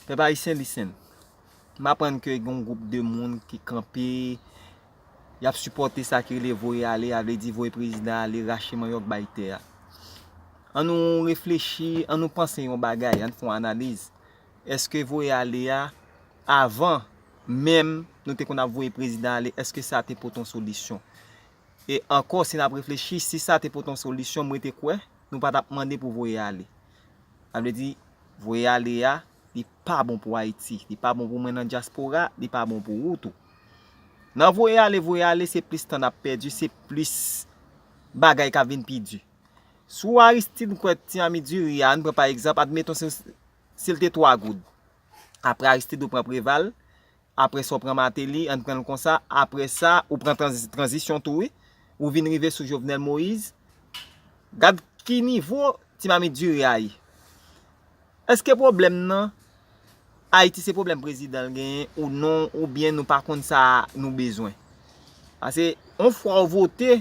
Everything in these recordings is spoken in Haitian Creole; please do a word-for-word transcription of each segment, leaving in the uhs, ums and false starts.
Pèp ayisyen, listen. M aprann ke gen yon gwoup de moun ki kanpe, y ap sipòte sa ki rele voye ale, a vle di voye prezidan ale, rache manyòk bay tè a. Ann nou reflechi, ann nou panse yon bagay, ann fè yon analiz. Èske voye ale a, avan menm nou te konn ap voye prezidan ale, èske sa te pote yon solisyon? E ankò, si n ap reflechi, si sa te pote yon solisyon, mwen te kwè nou pa t ap mande pou voye ale. Sa vle di, voye ale a, li pa bon pou Ayiti. Li pa bon pou mwen nan dyaspora, li pa bon pou ou tou. Nan voye ale, voye ale, se plis tan n ap pèdi, se plis bagay k ap vin pi di. Si w Aristide kwè ti mami diri a, ann pran pa egzanp, admeton si, si l te twa goud. Apre Aristide ou pran Preval, apre sa w pran Martelly, ann pran l konsa, apre sa ou pran tranzi- tranzisyon tou wi, ou vin rive sou Jovenel Moïse. Gad ki nivo ti mami diri a ye. Èske pwoblèm nan Ayiti se pwoblèm prezidan l genyen ou non, oubyen nou pa konn sa nou bezwen? Paske yon fwa w vote,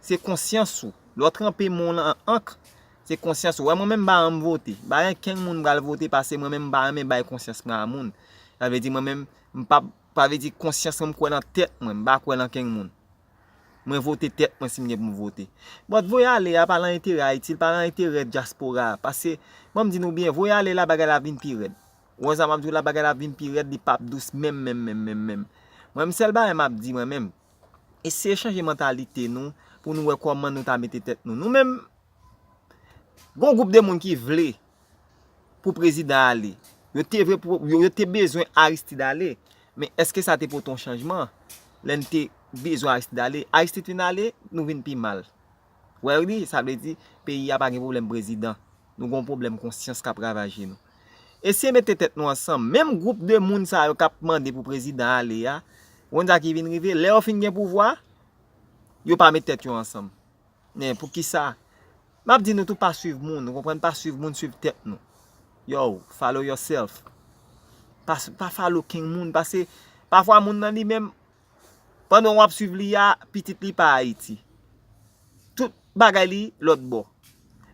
se konsyans ou. Lè w tranpe men w nan ank, se konsyans ou. Wè mwen menm m pa janm vote. M pa gen kenn moun m pral vote paske mwen menm m pa renmen bay konsyans mwen a moun. Sa vle di mwen menm m pa, sa vle di konsyans mwen m kwè nan tèt mwen, m pa kwè nan kenn moun. Mwen vote tèt mwen si m gen pou m vote. But voye ale a pa nan enterè Ayiti, l pa nan enterè dyaspora a. Paske, ban m di nou byen, voye ale la bagay la vin pi rèd. Ou wè sa m ap di w la, bagay la vin pi rèd, li p ap dous menm, menm, menm, menm, menm. Mwen menm sèl bagay m ap di mwen menm, eseye chanje mantalite nou pou nou wè kòman nou ta mete tèt nou. Nou menm, gen yon gwoup de moun ki vle pou prezidan ale. Yo te vle pou, yo, yo te bezwen Aristide ale. Men èske sa te pote yon chanjman? Lè n te bezwen Aristide ale, Aristide fin ale, nou vin pi mal. Wè wi, sa vle di peyi a pa gen pwoblèm prezidan. Nou gen yon pwoblèm konsyans k ap ravaje nou. Eseye mete tèt nou ansanm. Menm gwoup de moun sa yo k ap mande pou prezidan ale a, ou konn sa ki vin rive, lè yo fin gen pouvwa, yo pa met tèt yo ansanm. Men poukisa? M ap di nou tou pa swiv moun, ou konprann? Pa swiv moun, swiv tèt nou. Yo, follow yourself. Pa, pa follow kenn moun, paske pafwa moun nan li menm, pandan w ap swiv li a, pitit li pa Ayiti. Tout bagay li lòt bò.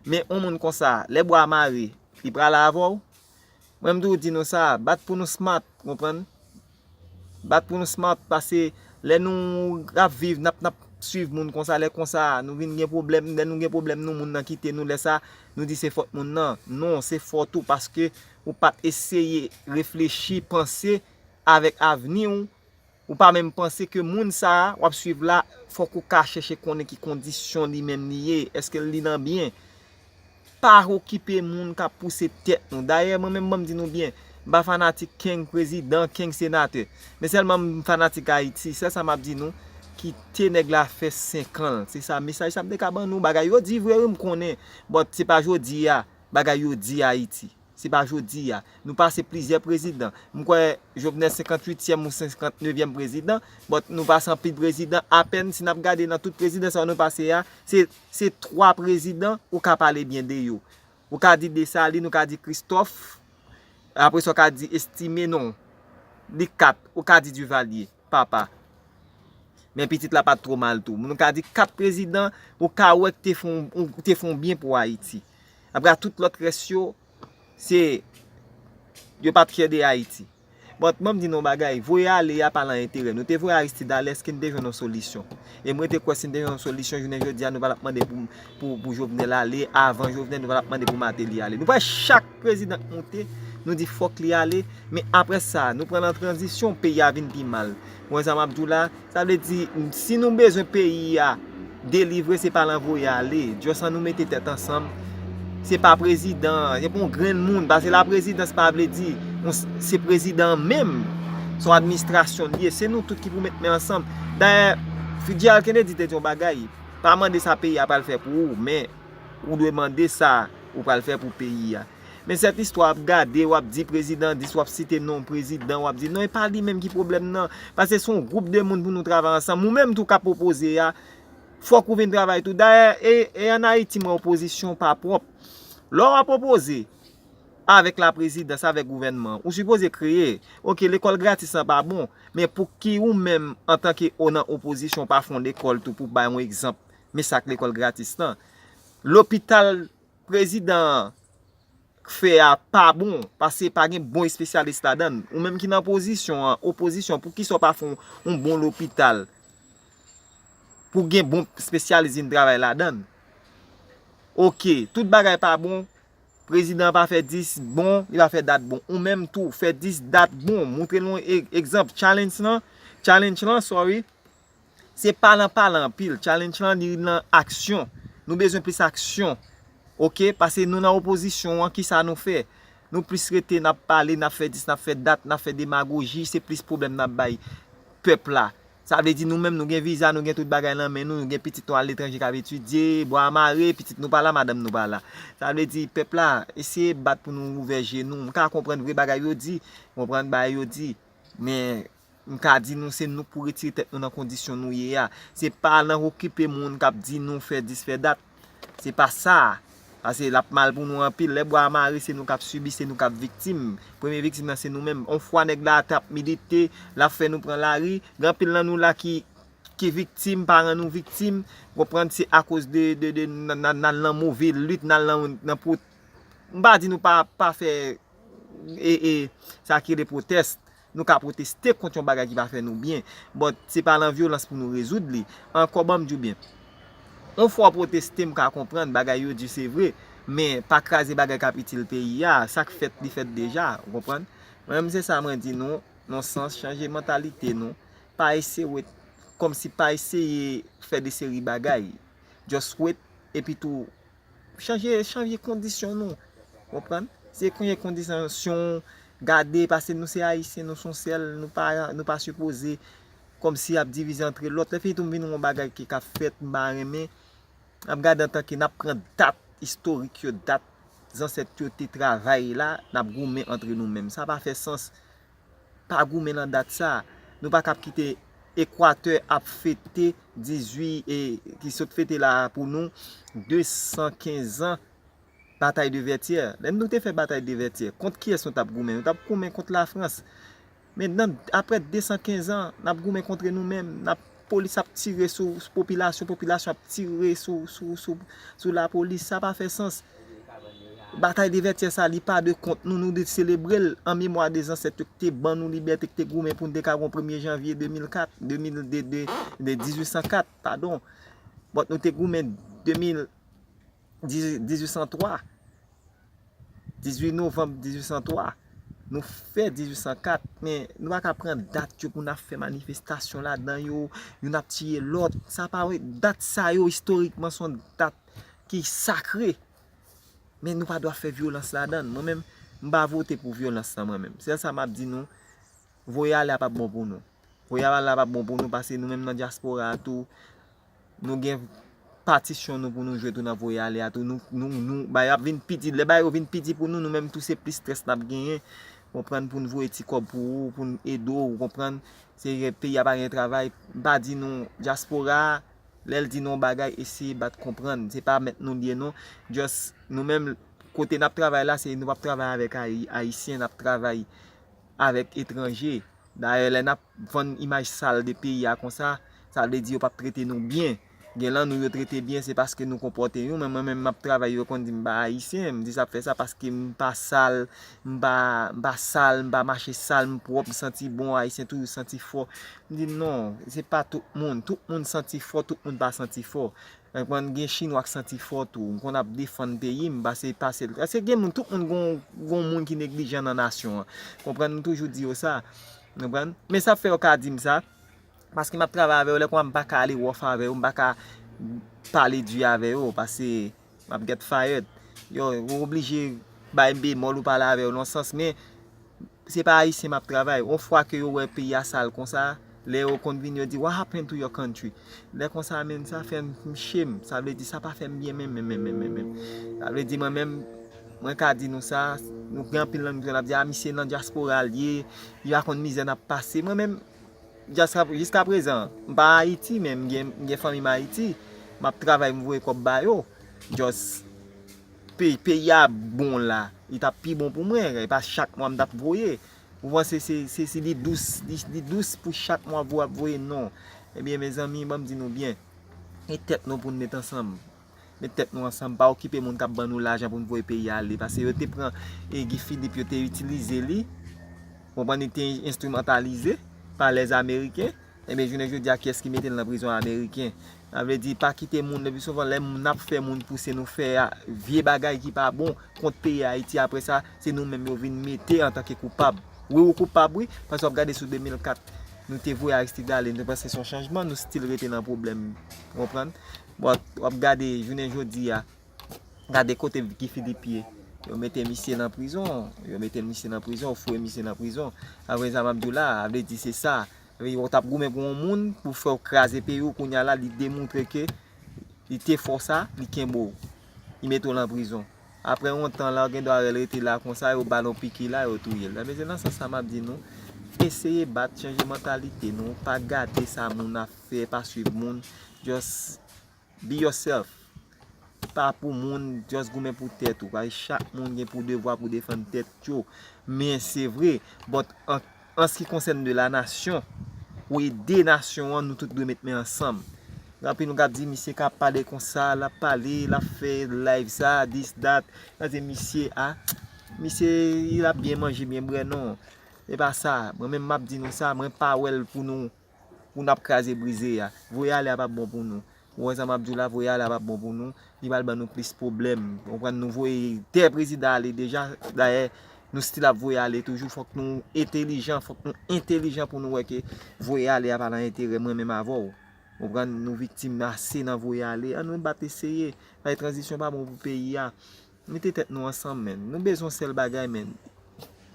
Men yon moun konsa, lè bwa mare, li prale avè w. Mwen m toujou di nou sa, bat pou nou smart, konprann? Bat pou nou smart, paske lè nou ap viv, n ap, n ap swiv moun konsa, lè konsa, nou vin gen pwoblèm, lè nou gen pwoblèm, nou moun nan kite nou, lè sa, nou di se fòt moun nan. Non, se fòt ou, paske ou pa t eseye reflechi, panse avèk avni w, ou pa menm panse ke moun sa a w ap swiv la, fòk ou ka chèche konnen ki kondisyon li menm li ye, èske li nan byen. Pa okipe moun k ap pouse tèt nou. Dayè, mwen menm, ban m di nou byen, m pa fanatik kenn prezidan, kenn senatè. Men sèlman m fanatik Ayiti. Sèl sa m ap di nou, kite nèg la fè senk an l. Se sa, mesaj sa m te ka ban nou. Bagay yo di vre wi, m konnen. But se pa jodi a bagay yo di Ayiti. Se pa jodi a. Nou pase plizyè prezidan. M kwè Jovenel senkantwityèm ou senkantnevyèm prezidan, but nou pase anpil prezidan. Apèn si n ap gade nan tout prezidan sa yo nou pase a, se, se twa prezidan ou ka pale byen de yo. Ou ka di Desalin, ou ka di Kristòf, apre sa ou ka di Estimé, non. Li kat, ou ka di Duvalier, papa. Men pitit la pa t twò mal tou. Nou ka di kat prezidan, ou ka wè ki te fè yon, ou te fè yon byen pou Ayiti. Apre tout lòt rès yo, se, yo pa t fyè de Ayiti. But, ban m di nou yon bagay, voye ale a pa nan enterè. Nou te voye Aristide ale, èske n te jwenn yon solisyon? E mwen te kwè si n te jwenn yon solisyon, jounen jodi a, nou pa t ap mande pou, pou, pou Jovenel ale, avan Jovenel, nou pa t ap mande pou Martelly ale. Nou wè chak prezidan k moute, nou di fòk li ale, men apre sa, nou pran nan tranzisyon, peyi a vin pi mal. Ou wè sa m ap di w la? Sa vle di, si nou bezwen peyi a delivre, se pa nan voye ale. Just ann nou mete tèt ansanm. Se pa prezidan, se pa yon grenn moun. Paske laprezidans pa vle di, yon, se prezidan an menm. Se yon administrasyon li ye. Se nou tout ki pou met men ansanm. Dayè, Fitzgerald Kennedy te di yon bagay. Pa mande sa peyi a pral fè pou ou, men ou dwe mande sa ou pral fè pou peyi a. Men sèt istwa w ap gade, w ap di prezidan dis, w ap site non prezidan, w ap di non, e pa li menm ki pwoblèm nan. Paske se yon gwoup de moun pou nou travay ansanm. Ou menm tou k ap opoze a, fòk ou vin travay tou. Dayè, e, e ann Ayiti, m wè opozisyon pa pwòp. Lè w ap opoze avèk laprezidans, avèk gouvènman, ou sipoze kreye. Oke, lekòl gratis lan pa bon, men pouki ou menm, antanke o nan opozisyon, w pa fè yon lekòl tou pou bay yon egzanp? Men sa k lekòl gratis lan. Lopital prezidan an fè a pa bon, paske pa gen bon espesyalis ladan l. Ou menm ki nan pozisyon an, opozisyon, poukisa w pa fè yon, yon bon lopital pou gen bon espesyalis vin travay ladan l? Oke, tout bagay pa bon, prezidan an pa fè dis bon, li pa fè dat bon. Ou menm tou, fè dis dat bon. Montre nou e- egzanp, challenge lan, challenge lan, sorry, se pa nan pale anpil. Challenge lan, li nan aksyon. Nou bezwen plis aksyon. Oke? Paske nou nan opozisyon an, kisa nou fè? Nou plis rete, n ap pale, n ap fè dis, n ap fè dat, n ap fè demagoji, se plis pwoblèm n ap bay pèp la. Sa vle di nou menm, nou gen viza, nou gen tout bagay nan men nou, nou gen pitit nou al letranje k ap etidye, bwa mare, pitit nou pa la, madanm nou pa la. Sa vle di, pèp la, eseye bat pou nou ouvè je nou. M ka konprann vre bagay yo di, konprann bagay yo di, men m ka di nou, se nou k pou retire tèt nou nan kondisyon nou ye a. Se pa nan okipe moun k ap di nou fè dis, fè dat. Se pa sa. Paske l ap mal pou nou anpil. Lè bwa a mare, se nou k ap sibi, se nou k ap viktim. Premye viktim nan, se nou menm. On fwa nèg la t ap milite, l ap fè nou pran lari. Gen anpil nan nou la ki, ki viktim, paran nou viktim. Konprann, se akoz de, de, de, n, n, n al nan move lit, n al nan, nan pwo-, m pa di nou pa, pa fè, e, e, sa ki rele pwotès. Nou ka pwoteste kont yon bagay ki pa fè nou byen, but se pa nan vyolans pou nou rezoud li. Ankò, ban m di w byen. On fwa w pwoteste, m ka konprann, bagay yo di se vre, men pa kraze bagay k ap itil peyi a. Sa k fèt, li fèt deja, ou konprann? Mwen menm, se sa mwen di nou, nan sans, chanje mantalite nou. Pa eseye wet, kòmsi pa eseye fè de seri bagay. Just wet, epi tou, chanje, chanje kondisyon nou. Konprann? Se chanje kondisyon, gade, paske nou se Ayisyen, nou se yon sèl, nou pa, nou pa sipoze kòmsi ap divize antre lòt. Lè fini tou, m vin wè yon bagay ki, k ap fèt, m pa renmen. N ap gade antanke n ap pran dat istorik yo, dat zansèt yo te travay la, n ap goumen antre nou menm. Sa pa fè sans. Pa goumen nan dat sa. Nou pa kab kite Ekwatè ap fete dizuit, e, ki sot fete la pou nou, de san kenz an batay de Vètyè. Lè nou te fè batay de Vètyè, kont kiyès nou t ap goumen? Nou t ap goumen kont Lafrans. Men nan, aprè de san kenz an, n ap goumen kont nou menm. N ap, polis ap tire sou, sou popilasyon, popilasyon ap tire sou, sou, sou, sou lapolis. Sa pa fè sans. Batay de Vètyè sa, li pa de kont nou, nou dwe selebre l an memwa de zansèt yo ki te ban nou libète, ki te goumen pou n te ka gen yon premye janvye de mil kat, de mil, de, de, de dizuit san kat, padon. But nou te goumen de mil, dizuit san twa, dizuit novanm dizuit san twa. Nou fè dizuit san kat, men nou pa ka pran dat yo pou n ap fè manifestasyon ladan yo, youn ap tiye lòt. Sa pa, dat sa yo, istorikman, se yon dat ki sakre. Men nou pa dwe fè vyolans ladan l. Mwen menm, m pa vote pou vyolans lan mwen menm. Sèl sa m ap di nou, voye ale a p ap bon pou nou. Voye ale a p ap bon pou nou, paske nou menm nan dyaspora a tou, nou gen patisyon nou pou nou jwe tou nan voye ale a tou. Nou, nou, nou, bagay ap vin pi di. Lè bagay yo vin pi di pou nou, nou menm tou se plis estrès n ap genyen. Konprann, pou n voye ti kòb pou ou, pou n ede w, ou konprann. Se peyi a pa gen travay. M pa di nou dyaspora a, lè l di nou yon bagay, eseye bat konprann. Se pa mèt nou l ye non. Just, nou menm, kote n ap travay la, se nou p ap travay avèk Ayi-, Ayisyen, n ap travay avèk etranje. Dayè, lè n ap vann imaj sal de peyi a konsa, sa vle di yo p ap trete nou byen. Gen lan nou yo trete byen, se paske nou konpòte nou, men mwen menm m ap travay, yo konn di m pa Ayisyen, m di sa ap fè sa paske m pa sal, m pa, m pa sal, m pa mache sal, m pwòp, m santi bon, Ayisyen toujou santi fò. M di non, se pa tout moun, tout moun santi fò, tout moun pa santi fò. Konprann, gen Chinwa k santi fò tou. M konn ap defann peyi m, pase, pase l. Paske gen moun, tout moun gon, gon moun ki neglijan nan nasyon an. Konprann, m toujou di yo sa. Konprann? Men sa fè yo ka di m sa. Paske m ap travay avè yo, lè konsa m pa ka ale wòf avè yo, m pa ka pale di avè yo, paske m ap get fired. Yo, yo oblije bay m bemòl ou pale avè yo nan sans, men se pa Ayisyen m ap travay. Yon fwa ke yo wè peyi a sal konsa, lè yo konn vin, yo di, "What happened to your country?" Lè konsa, men sa fè m, m shem. Sa vle di, sa pa fè m byen menm, menm, menm, menm, menm, menm. Sa vle di, mwen menm, mwen ka di nou sa, nou gen anpil nan nou k ap di, "A, misye nan dyaspora l ye, li pa konn mizè n ap pase." Mwen menm, jiska, jiska prezan, m pa Ayiti, men m gen, m gen fanmi m Ayiti. M ap travay, m voye kòb ba yo. Just, pe-, peyi a bon la, li t ap pi bon pou mwen, e pa chak mwa m t ap voye. Ou panse se, se, se li dous, li, li dous pou chak mwa pou w ap voye? Non. Ebyen, mezanmi, ban m di nou byen. E tèt nou pou n met ansanm. Met tèt nou ansanm, pa okipe moun k ap ban nou lajan pou n voye peyi a ale. Paske yo te pran e, Guy Philippe, yo te itilize li. Konprann, li te enstrimantalize pa lèz Ameriken. Ebyen, jounen jodi a, kiyès ki mete l nan prizon? Ameriken. Sa vle di, pa kite moun, lepi souvan, lè n ap fè moun pouse nou fè a, vye bagay ki pa bon kont peyi Ayiti, apre sa, se nou menm yo vin mete antanke koupab. Wi, ou koupab, wi, paske w ap gade sou de mil kat, nou te voye Aristide ale, nou te panse se yon chanjman, nou still rete nan pwoblèm, ou konprann? Bon, w ap gade, jounen jodi a, gade kote Guy Philippe ye. Yo mete misye nan prizon, yo mete misye nan prizon, yo foure misye nan prizon. Apre sa, m ap di w la, sa vle di se sa. Sa vle di, ou t ap goumen pou yon moun, pou fè w kraze peyi w, kounye a la, li demontre ke li te fè w sa, li kenbe w. Li mete w nan prizon. Apre yon tan la, ou gen dwa wè l rete la konsa, yo ba l yon piki la, yo touye l. Ebyen, se nan sans sa m ap di nou, eseye bat, chanje mantalite nou, pa gade sa moun ap fè, pa swiv moun, just be yourself. Pa pou moun, just goumen pou tèt ou. Paske chak moun gen pou devwa pou defann tèt yo. Men se vre, but an, an ce qui concerne de la nation, pou ede nasyon an, nou tout dwe met men ansanm. Gen anpil moun k ap di, "Misye k ap pale konsa, l ap pale, l ap fè live sa, this, that." Gade misye a, misye, li ap byen manje, byen bwè, non. E pa sa, mwen menm m ap di nou sa, mwen pa wè l pou nou, pou n ap kraze brize a. Voye ale a p ap bon pou nou. Ou wè sa m ap di w la, voye ale a p ap bon pou nou. Li pral ban nou plis pwoblèm. Ou konprann, nou voye de prezidan ale deja. Dayè, nou still ap voye ale toujou. Fòk nou entelijan, fòk nou entelijan pou nou wè ke voye ale a pa nan enterè mwen menm avè w. Ou konprann, nou viktim ase nan voye ale. An nou bat eseye. Paske tranzisyon pa bon pou peyi a. Mete tèt nou ansanm, menn. Nou bezwen yon sèl bagay, menn.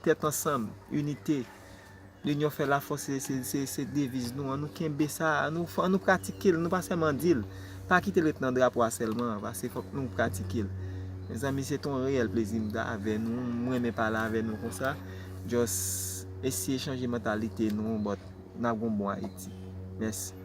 Tèt ansanm, inite. L'union fait la force, se, se, se deviz nou. An nou kenbe sa, an nou, an nou pratike l, nou pa sèlman di l. Pa kite l ret nan drapo a sèlman, paske fòk nou pratike l. Mezanmi, se te yon reyèl plezi m te avè nou. M renmen pale avè nou konsa. Just eseye chanje mantalite nou, but n ap gen yon bon Ayiti. Mèsi.